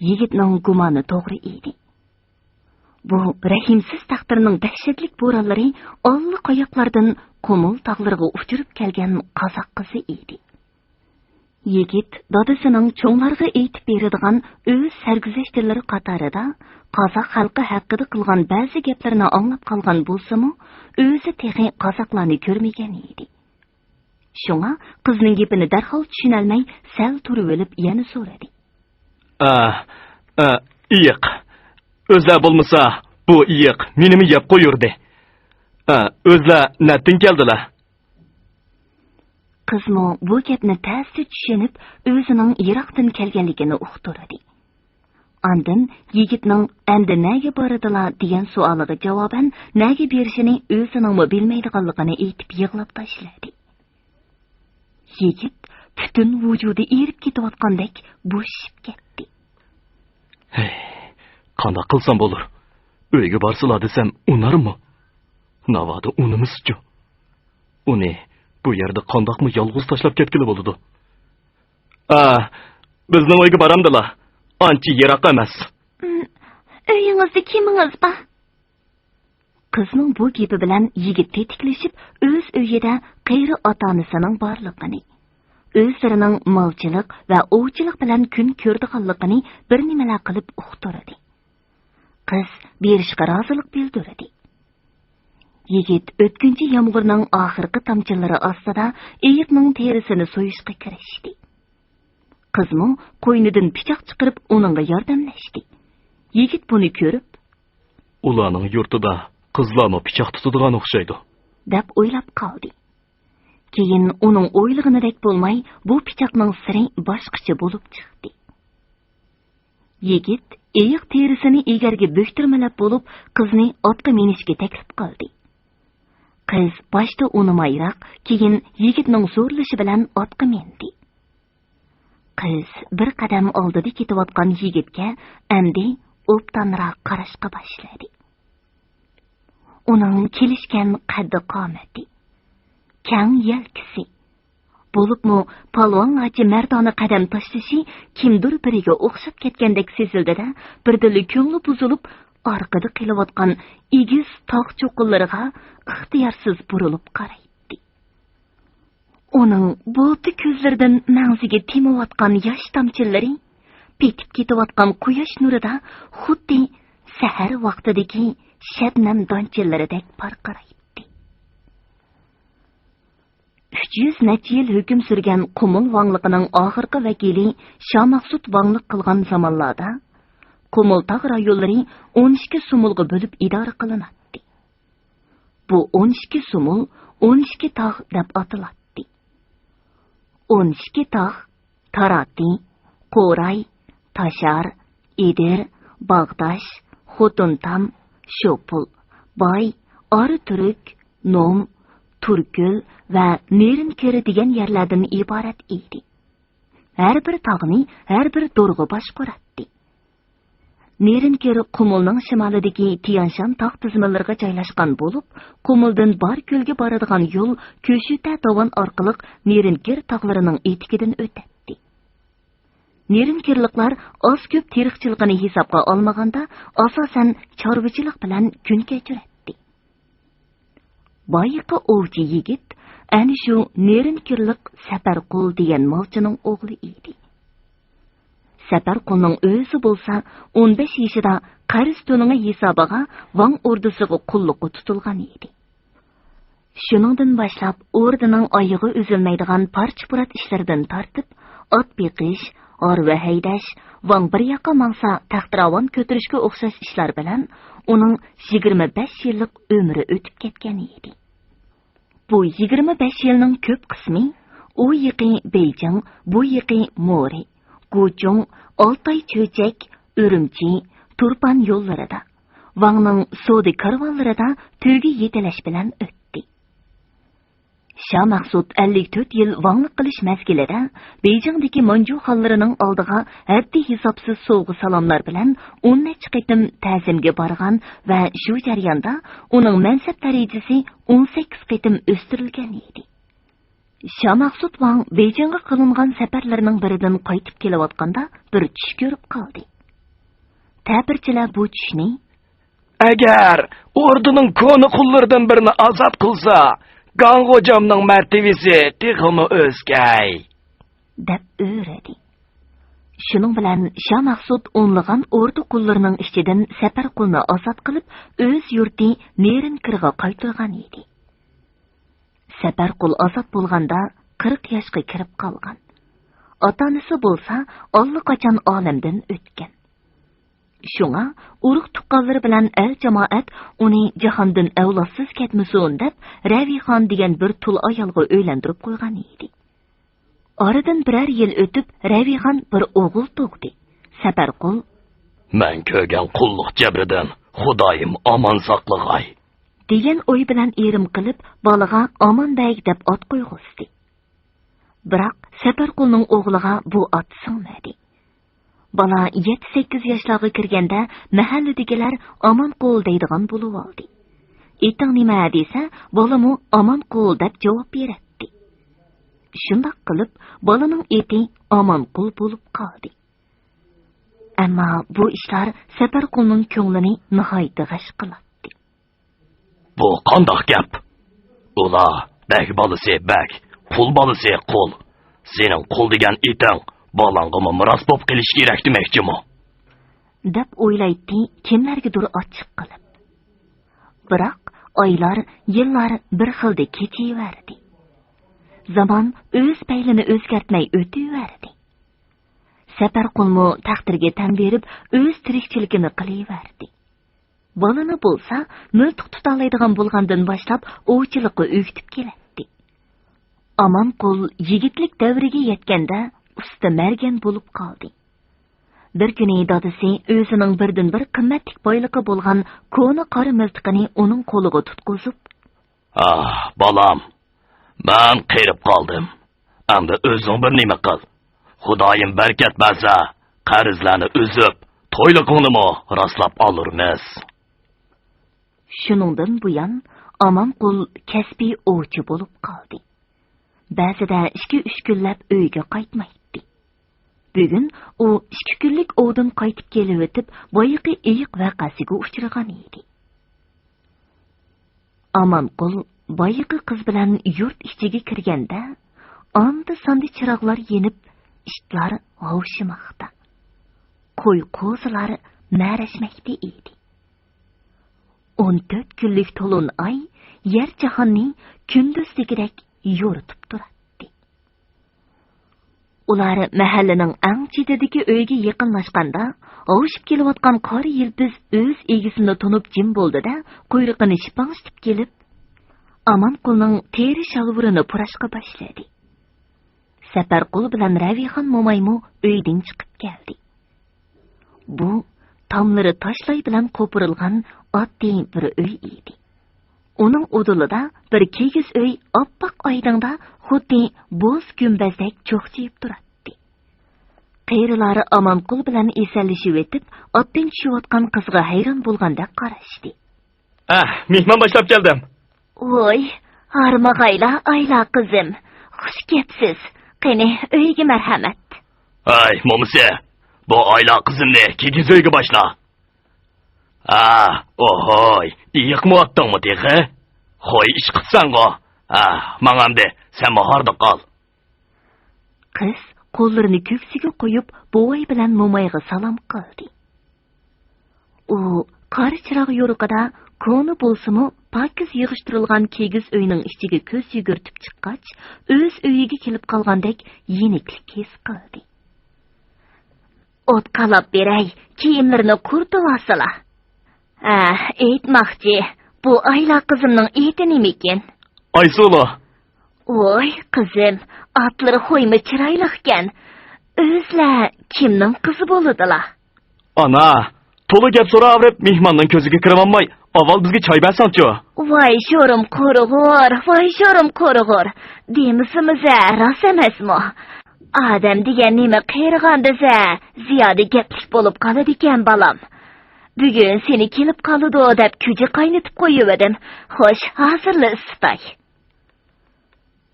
يىگىتنىڭ گۇمانى توغرا ئىدى. بۇ رەھىمسىز تەقدىرنىڭ دەھشەتلىك بورانلىرى ئاللىقاياقلاردىن قۇمۇل تاغلىرىغا ئۇچۇرۇپ كەلگەن قازاق قىزى ئىدى. يىگىت دادىسىنىڭ چوڭلارغا ئېيتىپ بېرىدىغان ئۆز سەرگۈزەشتلىرى قاتارىدا قازاق خەلقى ھەققىدە قىلغان بەزى گەپلىرىنى ئاڭلاپ قالغان بولسىمۇ، ئۆزى تېخى قازاقلارنى كۆرمىگەن ئىدى. شۇڭا قىزنىڭ گېپىنى دەرھال چۈشىنەلمەي، سەل تۇرۇۋېلىپ يەنە سورىدى. ئا، ئا، ئېيىق. ئۆزلەر بولمىسا، بۇ ئېيىق مېنىمۇ يەپ قويۇردى. ئا، ئۆزلەر نەدىن كەلدىلە؟ قىزمۇ بۇ گەپنى تەستە چۈشىنىپ، ئۆزىنىڭ يىراقتىن كەلگەنلىكىنى ئۇقتۇردى. ئاندىن يىگىتنىڭ «ئەمدى نەگە بارىدىلا؟» دېگەن سوئالىغا جاۋابەن، نەگە بېرىشىنى ئۆزىنىڭمۇ بىلمەيدىغانلىقىنى ئېيتىپ يىغلاپ تاشلىدى. يىگىت پۈتۈن ۋۇجۇدى ئېرىپ كېتىۋاتقاندەك بوشىشىپ كەتتى. ھەي، قانداق قىلسام بولۇر؟ ئۆيگە بارسىلا دېسەم ئۇنارمۇ؟ ناۋادا ئۇنىمىسىچۇ؟ ئۇنى بۇ يەردە قانداقمۇ يالغۇز تاشلاپ كەتكىلى بولىدۇ؟ ئا، بىزنىڭ ئۆيگە بارامدىلا، ئانچە يىراق ئەمەس. ئۆيىڭىزدە كىمىڭىز بار؟ قىزنىڭ بۇ گېپى بىلەن يىگىت تېتىكلىشىپ، ئۆز ئۆيىدە قېرى ئاتا-ئانىسىنىڭ بارلىقىنى، ئۆزلىرىنىڭ مالچىلىق ۋە ئوۋچىلىق بىلەن كۈن كۆرىدىغانلىقىنى بىر نېمىلەر قىلىپ ئۇقتۇردى. قىز بېرىشقا رازىلىق بىلدۈردى. يىگىت ئۆتكۈنچى يامغۇرنىڭ ئاخىرقى تامچىلىرى ئاستىدا ئېيىقنىڭ تېرىسىنى سويۇشقا كىرىشتى. قىزمۇ قوينىدىن پىچاق چىقىرىپ ئۇنىڭغا ياردەملەشتى. يىگىت بۇنى كۆرۈپ، «ئۇلارنىڭ يۇرتىدا قىزلارمۇ پىچاق تۇتىدىغان ئوخشايدۇ» دەپ ئويلاپ قالدى. كېيىن ئۇنىڭ ئويلىغىنىدەك بولماي، بۇ پىچاقنىڭ سىرى باشقىچە بولۇپ چىقتى. يىگىت ئېيىق تېرىسىنى ئېگەرگە بۆكتۈرمىلەپ بولۇپ، قىزنى ئاتقا مىنىشكە تەكلىپ قىلدى. قىز باشتا ئۇنىمايراق، كېيىن يىگىتنىڭ زورلىشى بىلەن ئاتقا مىندى. قىز بىر قەدەم ئالدىدا كېتىۋاتقان يىگىتكە ئەمدى ئوبدانراق قاراشقا باشلىدى. ئۇنىڭ كېلىشكەن قەددى-قامىتى، كەڭ يەلكىسى، بولۇپمۇ پالۋانلارچە مەردانە قەدەم تاشلىشى كىمدۇر بىرىگە ئوخشاپ كەتكەندەك سېزىلدى-دە، بىردىنلا كۆڭلى بۇزۇلۇپ، ئارقىدا قېلىۋاتقان ئېگىز تاغ چوققىلىرىغا ئىختىيارسىز بۇرۇلۇپ قارايتتى. ئۇنىڭ بۇلتە كۆزلىرىدىن مەڭزىگە تېمىۋاتقان ياش تامچىلىرى پېتىپ كېتىۋاتقان قۇياش نۇرىدا خۇددى سەھەر ۋاقتىدىكى شەبنەم دانچىلىرىدەك پارقىرايتتى. ئۈچ يۈز نەچچە يىل ھۆكۈم سۈرگەن قۇمۇل ۋاڭلىقىنىڭ ئاخىرقى ۋەكىلى شامەخسۇت ۋاڭلىق قىلغان زامانلاردا قۇمۇل تاغ رايونلىرى ئون ئىككى سومۇلغا بۆلۈپ ئىدارە قىلىناتتى. بۇ ئون ئىككى سومۇل ئون ئىككى تاغ دەپ ئاتىلاتتى. ئون ئىككى تاغ تاراتى، قوراي، تاشار، ئېدىر، باغداش، خوتۇنتام، شوپۇل، باي، ئاراتۈرك، نوم، تۇركۆل ۋە نېرىنكىر دېگەن يەرلەردىن ئىبارەت ئىدى. ھەر بىر تاغنى ھەر بىر دورغا باشقۇراتتى. نېرىنكىر قۇمۇلنىڭ شىمالىدىكى تيانشان تاغ تىزمىلىرىغا جايلاشقان بولۇپ، قۇمۇلدىن باركۆلگە بارىدىغان يول كۆشۈتە داۋان ئارقىلىق نېرىنكىر تاغلىرىنىڭ ئېتىكىدىن ئۆتەتتى. نېرىنكىرلىقلار ئاز-كۆپ تېرىقچىلىقىنى ھېسابقا ئالمىغاندا، ئاساسەن چارۋىچىلىق بىلەن كۈن كەچۈرەتتى. بايىقى ئوۋچى يىگىت ئەنە شۇ نېرىنكىرلىق سەپەرقۇل دېگەن مالچىنىڭ ئوغلى ئىدى. سەپەرقۇلنىڭ ئۆزى بولسا ئون بەش يېشىدا قەرز تۆلىڭى ھېسابىغا ۋاڭ ئوردىسىغا قۇللۇققا تۇتۇلغان ئىدى. شۇنىڭدىن باشلاپ ئوردىنىڭ ئايىغى ئۈزۈلمەيدىغان پارچە-پۇرات ئىشلىرىدىن تارتىپ، ئات بېقىش، ھارۋا ھەيدەش، ۋاڭ بىر ياققا ماڭسا تەختىراۋان كۆتۈرۈشكە ئوخشاش ئىشلار بىلەن ئۇنىڭ يىگىرمە بەش يىللىق ئۆمرى ئۆتۈپ كەتكەن ئىدى. بۇ يىگىرمە بەش يىلنىڭ كۆپ قىسمى ئۇ يېقى بېيجىڭ، بۇ يېقى مورى، گۇچۇڭ، ئالتاي چۆچەك، ئۈرۈمچى، تۇرپان يوللىرىدا، ۋاڭنىڭ سودا كارۋانلىرىدا تۆگە يېتىلەش بىلەن ئۆتتى. شامەخسۇت ئەللىك تۆت يىل ۋاڭلىق قىلىش مەزگىلىدە بېيجىڭدىكى مانجۇ خانلىرىنىڭ ئالدىغا ھەددى ھېسابسىز سوۋغا-سالاملار بىلەن ئون نەچچە قېتىم تەزىمگە بارغان ۋە شۇ جەرياندا ئۇنىڭ مەنسەپ دەرىجىسى ئون سەككىز قېتىم ئۆستۈرۈلگەن ئىدى. شامەخسۇت ۋاڭ بېيجىڭغا قىلىنغان سەپەرلىرىنىڭ بىرىدىن قايتىپ كېلىۋاتقاندا بىر چۈش كۆرۈپ قالدى. تەبىرچىلەر بۇ چۈشنى، ئەگەر ئوردىنىڭ كونا قۇللىرىدىن بىرىنى ئازاد قىلسا، گاڭ غوجامنىڭ مەرتىۋىسى تېخىمۇ ئۆسكەي، دەپ ئۆرەدى. شۇنىڭ بىلەن شاھ مەخسۇت ئونلىغان ئوردا قۇللىرىنىڭ ئىچىدىن سەپەرقۇلنى ئازاد قىلىپ، ئۆز يۇرتى نېرىنكىرغا قايتۇرغان ئىدى. سەپەرقۇل ئازاد بولغاندا قىرىق ياشقا كىرىپ قالغان. ئاتا-ئانىسى بولسا ئاللىقاچان ئالەمدىن ئۆتكەن. شۇڭا ئۇرۇق-تۇغقانلىرى بىلەن ئەل-جامائەت ئۇنى جاھاندىن ئەۋلادسىز كەتمىسۇن دەپ، رەۋىخان دېگەن بىر تۇل ئايالغا ئۆيلەندۈرۈپ قويغان ئىدى. ئارىدىن بىرەر يىل ئۆتۈپ، رەۋىخان بىر ئوغۇل تۇغدى. سەپەرقۇل، مەن كۆرگەن قۇللۇق جەبرىدىن خۇدايىم ئامان ساقلىغاي، دېگەن ئوي بىلەن ئېرىم قىلىپ، بالىغا ئامان بەگ دەپ ئات قويغۇزدى. بىراق، سەپەرقۇلنىڭ ئوغلىغا بۇ ئات سىڭمىدى. بالا يەتتە-سەككىز ياشلارغا كىرگەندە، مەھەللىدىكىلەر ئامانقۇل دەيدىغان بولۇۋالدى. ئېتىڭ نېمە دېسە، بالىمۇ ئامانقۇل دەپ جاۋاب بېرەتتى. شۇنداق قىلىپ، بالىنىڭ ئېتى ئامانقۇل بولۇپ قالدى. ئەمما بۇ ئىشلار سەپەرقۇلنىڭ كۆڭلىنى ناھايىتى غەش قىلاتتى. بۇ قانداق گەپ؟ ئۇلار بەگ بالىسى بەگ، قۇل بالىسى قۇل. سېنىڭ قۇل دېگەن ئېتىڭ بالاڭغىمۇ مىراس بولۇپ قېلىشى كېرەك دېمەكچىمۇ؟ دەپ ئويلايتتى كىملەرگىدۇر ئاچچىق قىلىپ. بىراق ئايلار، يىللار بىر خىلدا كېچىۋەردى. زامان ئۆز پەيلىنى ئۆزگەرتمەي ئۆتۈۋەردى. سەپەرقۇلمۇ تەقدىرگە تەن بېرىپ، ئۆز تىرىكچىلىكىنى قىلىۋەردى. بالىنى بولسا مىلتىق تۇتالايدىغان بولغاندىن باشلاپ ئوۋچىلىققا ئۆگىتىپ كېلەتتى. ئامانقۇل يىگىتلىك دەۋرىگە يەتكەندە ئۇستا مەرگەن بولۇپ قالدى. بىر كۈنى دادىسى ئۆزىنىڭ بىردىنبىر قىممەتلىك بايلىقى بولغان كونا قارا مىلتىقىنى ئۇنىڭ قولىغا تۇتقۇزۇپ، ئاھ، بالام، مەن قېرىپ قالدىم. ئەمدى ئۆزۈڭ بىر نېمە قىل. خۇدايىم بەرىكەت بەرسە، قەرزلەرنى ئۈزۈپ، تويلۇقۇڭنىمۇ راسلاپ ئالۇرمىز. شۇنىڭدىن بۇيان ئامانقۇل كەسپىي ئوۋچى بولۇپ قالدى. بەزىدە ئىككى-ئۈچ كۈنلەپ ئۆيىگە قايتمايتتى. بۈگۈن ئۇ ئىككى كۈنلۈك ئوۋدىن قايتىپ كېلىۋېتىپ، بايىقى ئېيىق ۋەقەسىگە ئۇچرىغان ئىدى. ئامانقۇل بايىقى قىز بىلەن يۇرت ئىچىگە كىرگەندە، ئاندا-ساندا چىراغلار يېنىپ، ئىتلار ھاۋشىماقتا. قوي-قوزىلار مەرەشمەكتە ئىدى. ئون تۆت كۈنلۈك تولۇن ئاي يەر جاھاننى كۈندۈزدىكىدەك يورۇتۇپ تۇراتتى. ئۇلار مەھەللىنىڭ ئەڭ چېتىدىكى ئۆيگە يېقىنلاشقاندا، ھاۋشىپ كېلىۋاتقان قارا يىلپىز ئۆز ئىگىسىنى تونۇپ جىم بولدى-دە، قۇيرۇقىنى شىپاڭشىتىپ كېلىپ، ئامانقۇلنىڭ تېرە شالۋىرىنى پۇراشقا باشلىدى. سەپەرقۇل بىلەن رەۋىخان مومايمۇ ئۆيدىن چىقىپ كەلدى. بۇ تاملىرى تاشلاي بىلەن قوپۇرۇلغان ئاددىي بىر ئۆي ئىدى. ئۇنىڭ ئۇدۇلىدا بىر كىگىز ئۆي ئاپئاق ئايدىڭدا خۇددى بوز گۈمبەزدەك چوقچىيىپ تۇراتتى. قېرىلار ئامانقۇل بىلەن ئېسەنلىشىۋېتىپ، ئاتتىن چۈشۈۋاتقان قىزغا ھەيران بولغاندەك قاراشتى. ئەھ، مېھمان باشلاپ كەلدىم. ۋوي، ھارمىغايلا ئايلا قىزىم. خۇش كەپسىز. قېنى، ئۆيگە مەرھەمەت. ھەي، مومىسى، بۇ ئايلا قىزىمنى كىگىز ئۆيگە باشلا. ئا، ئوھوي، ئېيىقمۇ ئاتتىڭمۇ تېخى؟ خوي ئىش قىپسەنغۇ. ھە، ماڭامدى، سەنمۇ ھاردۇق ئال. قىز قوللىرىنى كۆكسىگە قويۇپ، بوۋاي بىلەن مومايغا سالام قىلدى. ئۇ قارا چىراغ يورۇقىدا كونا بولسىمۇ، پاكىز يىغىشتۇرۇلغان كىگىز ئۆينىڭ ئىچىگە كۆز يۈگۈرتۈپ چىققاچ، ئۆز ئۆيىگە كېلىپ قالغاندەك يېنىكلىك ھېس قىلدى. ئوت قالاپ بېرەي، كىيىملىرىنى قۇرۇتۇۋالسىلا. ھە، ئېيتماقچى، بۇ ئايلا قىزىمنىڭ ئېتى نېمىكىن؟ ئايسۇلۇ. ۋوي، قىزىم، ئاتلىرى خويمۇ چىرايلىقكەن. ئۆزلەر كىمنىڭ قىزى بولىدىلا؟ ئانا، تولا گەپ سوراۋېرىپ، مېھماننىڭ كۆزىگە كىرىۋالماي، ئاۋۋال بىزگە چاي بەرسەڭچۇ؟ ۋاي شورۇم قورغۇر، ۋاي شورۇم قورغۇر. دېمىسىمىزە، راست ئەمەسمۇ؟ ئادەم دېگەن نېمە قېرىغاندىزە، زىيادە گەپلىك بولۇپ قالىدىكەن، بالام. بۈگۈن سېنى كېلىپ قالىدۇ دەپ كۈجە قاينىتىپ قويۇۋىدىم. خوش، ھازىرلا ئىسسىتاي.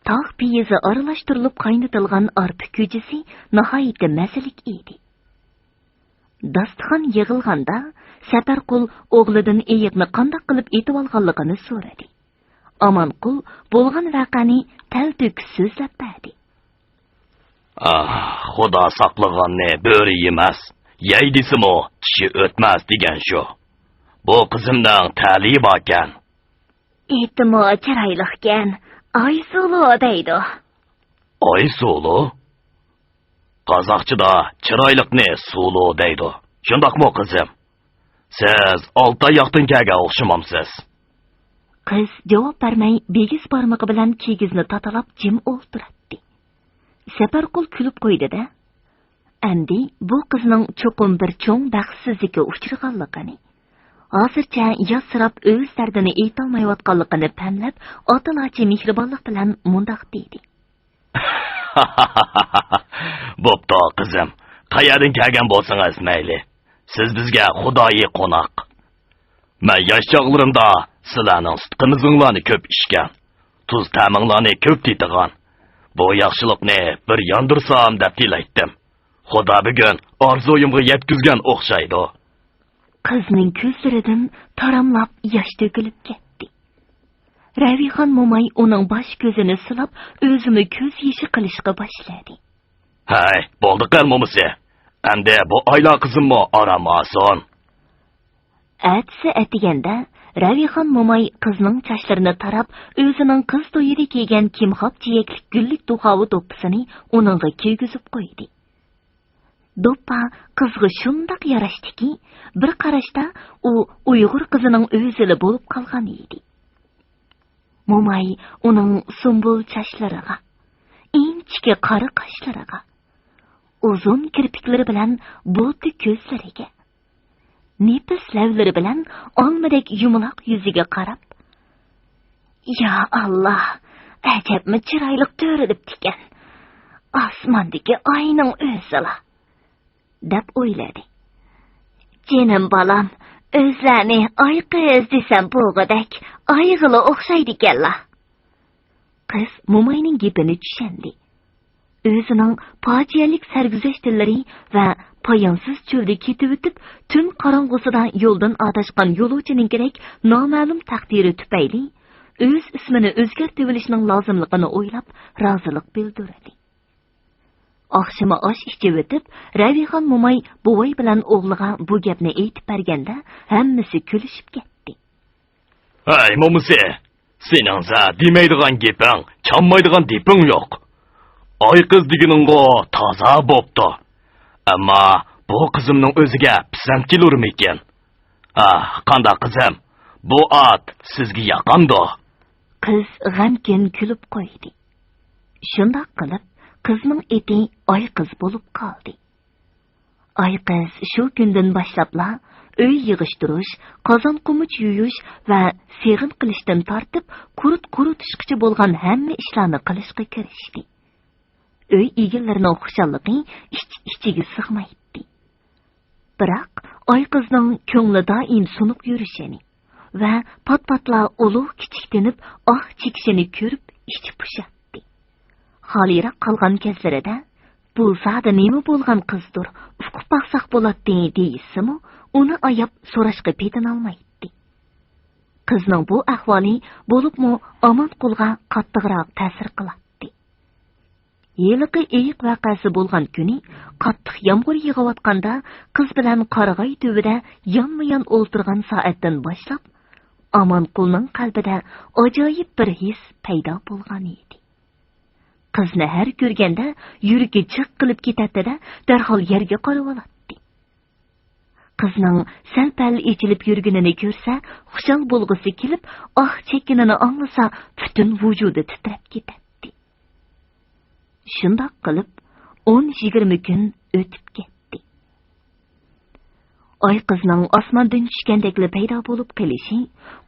تاغ پېيىزى ئارىلاشتۇرۇلۇپ قاينىتىلغان ئارپا كۈجىسى ناھايىتى مەززىلىك ئىدى. داستىخان يىغىلغاندا، سەپەرقۇل ئوغلىدىن ئېيىقنى قانداق قىلىپ ئېتىۋالغانلىقىنى سورىدى. ئامانقۇل بولغان ۋەقەنى تەلتۆكۈس سۆزلەپ بەردى. ئاھ، خۇدا ساقلىغاننى بۆرە يېمەس، يەي دېسىمۇ چىشى ئۆتمەس دېگەن شۇ. بۇ قىزىمنىڭ تەلىيى باركەن. ئېتىمۇ چىرايلىقكەن، ئايسۇلۇ دەيدۇ. ئايسۇلۇ؟ قازاقچىدا چىرايلىقنى سۇلۇ دەيدۇ. شۇنداقمۇ، قىزىم؟ سىز ئالتاي ياقتىن كەلگەن ئوخشىمامسىز؟ قىز جاۋاب بەرمەي، بىگىز بارمىقى بىلەن كىگىزنى تاتىلاپ جىم ئولتۇراتتى. سەپەرقۇل كۈلۈپ قويدى-دە، ئەمدى بۇ قىزنىڭ چوقۇم بىر چوڭ بەختسىزلىككە ئۇچرىغانلىقىنى، ھازىرچە ياسىراپ ئۆز دەردىنى ئېيتالمايۋاتقانلىقىنى پەملەپ، ئاتىلارچە مېھرىبانلىق بىلەن مۇنداق دېدى. بوپتۇ، قىزىم، قەيەردىن كەلگەن بولسىڭىز مەيلى، سىز بىزگە خۇدايى قوناق. مەن ياش چاغلىرىمدا سىلەرنىڭ سۈت قىمىزىڭلارنى كۆپ ئىچكەن، تۇز تەمىڭلارنى كۆپ تېتىغان، بۇ ياخشىلىقنى بىر ياندۇرسام دەپ تىلەيتتىم. خۇدا بۈگۈن ئارزۇيۇمغا يەتكۈزگەن ئوخشايدۇ. قىزنىڭ كۆزلىرىدىن تاراملاپ ياش تۆكۈلۈپ كەتتى. رەۋىخان موماي ئۇنىڭ باش كۆزىنى سىلاپ، ئۆزىمۇ كۆز يېشى قىلىشقا باشلىدى. ھەي، بولدى قىل مومىسى. ئەمدى بۇ ئايلا قىزىممۇ ئارام ئالسۇن. ئەتىسى ئەتىگەندە رەۋىخان موماي قىزنىڭ چاچلىرىنى تاراپ، ئۆزىنىڭ قىز تويىدا كىيگەن كىمخاپ جىيەكلىك گۈللۈك دۇخاۋا دوپپىسىنى ئۇنىڭغا كىيگۈزۈپ قويدى. دوپپا قىزغا شۇنداق ياراشتىكى، بىر قاراشتا ئۇ ئۇيغۇر قىزىنىڭ ئۆزىلا بولۇپ قالغان ئىدى. موماي ئۇنىڭ سۇمبۇل چاچلىرىغا، ئىنچىكە قارا قاشلىرىغا، ئۇزۇن كىرپىكلىرى بىلەن بۇلتە كۆزلىرىگە، نېپىز لەۋلىرى بىلەن ئالمىدەك يۇمىلاق يۈزىگە قاراپ، يا ئاللا، ئەجەبمۇ چىرايلىق تۆرىلىپتىكەن. ئاسماندىكى ئاينىڭ ئۆزىلا، دەپ ئويلىدى. جېنىم بالام، ئۆزلەرنى ئايقىز دېسەم بولغۇدەك، ئايغىلا ئوخشايدىكەنلا. قىز موماينىڭ گېپىنى چۈشەندى. ئۆزىنىڭ پاجىئەلىك سەرگۈزەشتلىرى ۋە پايانسىز چۆلدە كېتىۋېتىپ، تۈن قاراڭغۇسىدا يولدىن ئاداشقان يولۇچىنىڭكىدەك نامەلۇم تەقدىرى تۈپەيلى، ئۆز ئىسمىنى ئۆزگەرتىۋېلىشنىڭ لازىملىقىنى ئويلاپ، رازىلىق بىلدۈردى. ئاخشىمى ئاش ئىچىۋېتىپ، رەۋىخان موماي بوۋاي بىلەن ئوغلىغا بۇ گەپنى ئېيتىپ بەرگەندە، ھەممىسى كۈلۈشۈپ كەتتى. ھەي مومىسى، سېنىڭسە دېمەيدىغان گېپىڭ، چانمايدىغان دېپىڭ يوق. ئايقىز دېگىنىڭغۇ تازا بوپتۇ. ئەمما بۇ قىزىمنىڭ ئۆزىگە پىسەنت كېلۇرمىكىن؟ ھا، قانداق قىزىم، بۇ ئات سىزگە ياقامدۇ؟ قىز غەمكىن كۈلۈپ قويدى. شۇنداق قىلىپ، قىزنىڭ ئېتى ئايقىز بولۇپ قالدى. ئايقىز شۇ كۈندىن باشلاپلا ئۆي يىغىشتۇرۇش، قازان-قومۇچ يۇيۇش ۋە سېغىن قىلىشتىن تارتىپ، قۇرۇت قۇرۇتۇشقىچە بولغان ھەممە ئىشلارنى قىلىشقا كىرىشتى. ئۆي ئىگىلىرىنىڭ خۇشاللىقى ئىچ-ئىچىگە سىغمايتتى. بىراق ئايقىزنىڭ كۆڭلى دائىم سۇنۇق يۈرۈشىنى ۋە پات-پاتلا ئۇلۇغ-كىچىك تېنىپ ئاھ چېكىشىنى كۆرۈپ ئىچى پۇشاتتى. خالىيراق قالغان كەزلىرىدە، «بۇ زادى نېمە بولغان قىزدۇر، ئۇقۇپ باقساق بولاتتى» دېيىشسىمۇ، ئۇنى ئاياپ سوراشقا پېتىنالمايتتى. قىزنىڭ بۇ ئەھۋالى بولۇپمۇ ئامانقۇلغا قاتتىقراق تەسىر قىلاتتى. ھېلىقى ئېيىق ۋەقەسى بولغان كۈنى قاتتىق يامغۇر يېغىۋاتقاندا، قىز بىلەن قارىغاي تۈۋىدە يانمۇيان ئولتۇرغان سائەتتىن باشلاپ، ئامانقۇلنىڭ قەلبىدە ئاجايىپ بىر ھېس پەيدا بولغان ئىدى. قىزنى ھەر كۆرگەندە يۈرىكى جىق قىلىپ كېتەتتى-دە، دەرھال يەرگە قارىۋالاتتى. قىزنىڭ سەل-پەل ئېچىلىپ يۈرگىنىنى كۆرسە، خۇشال بولغۇسى كېلىپ، ئاھ چەككىنىنى ئاڭلىسا، پۈتۈن ۋۇجۇدى تىترەپ كېتەتتى. شۇنداق قىلىپ، ئون يىگىرمە كۈن ئۆتۈپ كەتتى. ئايقىزنىڭ ئاسماندىن چۈشكەندەكلا پەيدا بولۇپ قېلىشى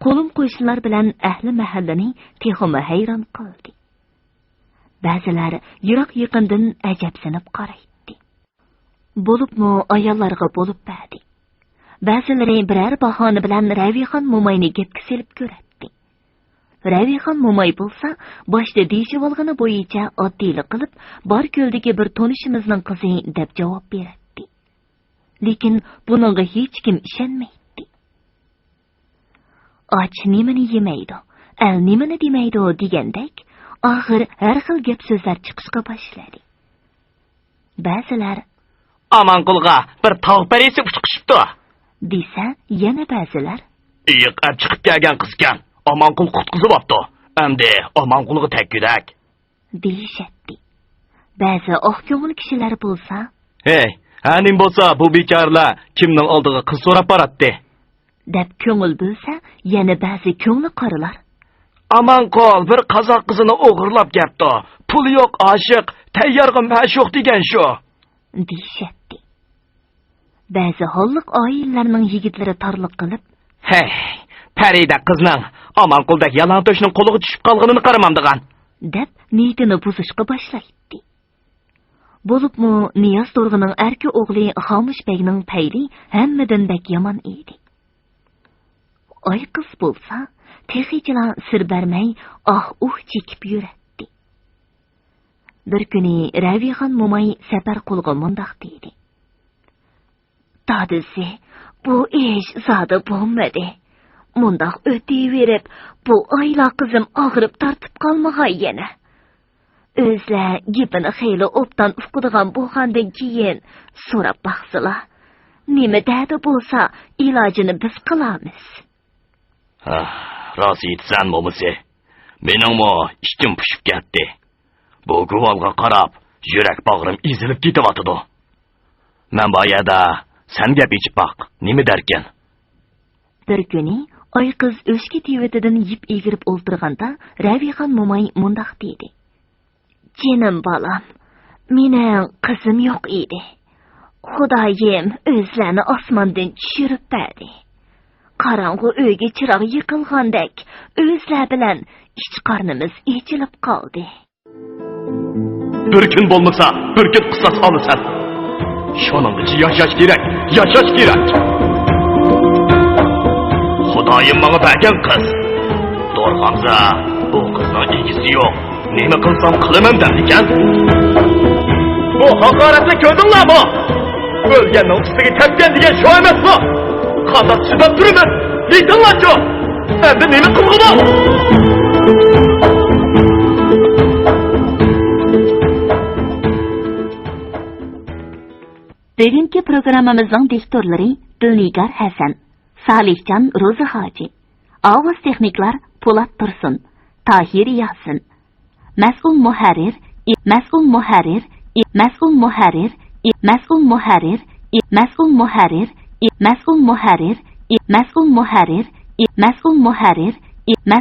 قولۇم-قوشنىلار بىلەن ئەھلى مەھەللىنى تېخىمۇ ھەيران قىلدى. بەزىلەر يىراق-يېقىندىن ئەجەبسىنىپ قارايتتى. بولۇپمۇ ئاياللارغا بولۇپ بەردى. بەزىلىرى بىرەر باھانە بىلەن رەۋىخان موماينى گەپكە سېلىپ كۆرەتتى. رەۋىخان موماي بولسا، باشتا دېيىشىۋالغىنى بويىچە ئاددىيلا قىلىپ، «باركۆلدىكى بىر تونۇشىمىزنىڭ قىزى» دەپ جاۋاب بېرەتتى. لېكىن بۇنىڭغا ھېچكىم ئىشەنمەيتتى. «ئاچ نېمىنى يېمەيدۇ، ئەل نېمىنى دېمەيدۇ» دېگەندەك، ئاخىر ھەر خىل گەپ-سۆزلەر چىقىشقا باشلىدى. بەزىلەر «ئامانقۇلغا بىر تاغ پەرىسى ئۇچۇپ چۈشۈپتۇ» دېسە، يەنە بەزىلەر «ئېيىق ئەپ چىقىپ كەلگەن قىزكەن، ئامانقۇل قۇتقۇزۇۋاپتۇ، ئەمدى ئامانقۇلغا تەگكۈدەك» دېيىشەتتى. بەزى ئاق كۆڭۈل كىشىلەر بولسا «ھەي، ھە نېمە بولسا، بۇ بىكارلار كىمنىڭ ئالدىغا قىز سوراپ باراتتى» دەپ كۆڭۈل بۆلسە، يەنە بەزى كۆڭلى قارىلار «ئامانقۇل بىر قازاق قىزىنى ئوغرىلاپ كەپتۇ، پۇلى يوق ئاشىق، تەييارغا مەشۇق دېگەن شۇ» دېيىشەتتى. بەزى ھاللىق ئائىلىلەرنىڭ يىگىتلىرى تارلىق قىلىپ «ھەي، پەرىدە قىزنىڭ ئامانقۇلدەك يالاڭتۆشنىڭ قولىغا چۈشۈپ قالغىنىنى قارىمامدىغان» دەپ نىيىتىنى بۇزۇشقا باشلايتتى. بولۇپمۇ نىياز تورغىنىڭ ئەركە ئوغلى خامۇش بەگنىڭ پەيلى ھەممىدىن بەك يامان ئىدى. ئايقىز بولسا تېخىچىلا سىر بەرمەي ئاھ-ئۇھ چېكىپ يۈرەتتى. بىر كۈنى رەۋىخان موماي سەپەرقۇلغا مۇنداق دېدى: «دادىسى، بۇ ئىش زادى بولمىدى. مۇنداق ئۆتۈۋېرىپ، بۇ ئايلا قىزىم ئاغرىپ تارتىپ قالمىغاي يەنە. ئۆزلەر گېپىنى خېلى ئوبدان ئۇقىدىغان بولغاندىن كېيىن سوراپ باقسىلا، نېمە دەردى بولسا ئىلاجىنى بىز قىلارمىز.» ھە، راست ئېيتىسەن مومىسى. مېنىڭمۇ ئىچىم پۇشۇپ كەتتى. بۇ گۇۋالغا قاراپ يۈرەك باغرىم ئېزىلىپ كېتىۋاتىدۇ. مەن بار يەردە سەن گەپ ئېچىپ باق، نېمە دەركىن؟ بىر كۈنى ئايقىز ئۆچكە تىۋىتىدىن يىپ ئېگىرىپ ئولتۇرغاندا، رەۋىخان موماي مۇنداق دېدى: «جېنىم بالام، مېنىڭ قىزىم يوق ئىدى. خۇدايىم ئۆزلەرنى ئاسماندىن چۈشۈرۈپ بەردى. قاراڭغۇ ئۆيگە چىراغ يېقىلغاندەك، ئۆزلەر بىلەن ئىچ قارنىمىز ئېچىلىپ قالدى.» بىر كۈن بولمىسا، بىر كۈن قىساس ئالىسەن. شۇنىڭغىچە ياشاش كېرەك، ياشاش كېرەك. خۇدايىم ماڭا بەرگەن قىز. دورغامزا، بۇ قىزنىڭ ئىگىسى يوق. نېمە قىلسام قىلىمەن دەپتىكەن. بۇ ھاقارەتنى كۆردۈڭلارمۇ؟ ئۆلگەننىڭ ئۈستىگە تەپكەن دېگەن شۇ ئەمەسمۇ؟ قانداق چىداپ تۇرىمىز؟ ئېيتىڭلارچۇ، ئەمدى نېمە قىلغۇلۇق؟ بۈگۈنكى پروگراممىمىزنىڭ دىكتورلىرى دىلنىگار ھەسەن، سالىھجان روزى ھاجى، ئاۋاز تېخنىكلار پولات تۇرسۇن، تاھىر ياسىن. مەسئۇل مۇھەررىر، ئى، مەسئۇل مۇھەررىر، ئى، مەسئۇل مۇھەررىر، ئى، مەسئۇل مۇھەررىر، ئى، مەسئۇل مۇھەررىر، ئى، مەسئۇل مۇھەررىر، ئى، مەسئۇل مۇھەررىر، ئى، مەسئۇل مۇھەررىر، ئى، مەس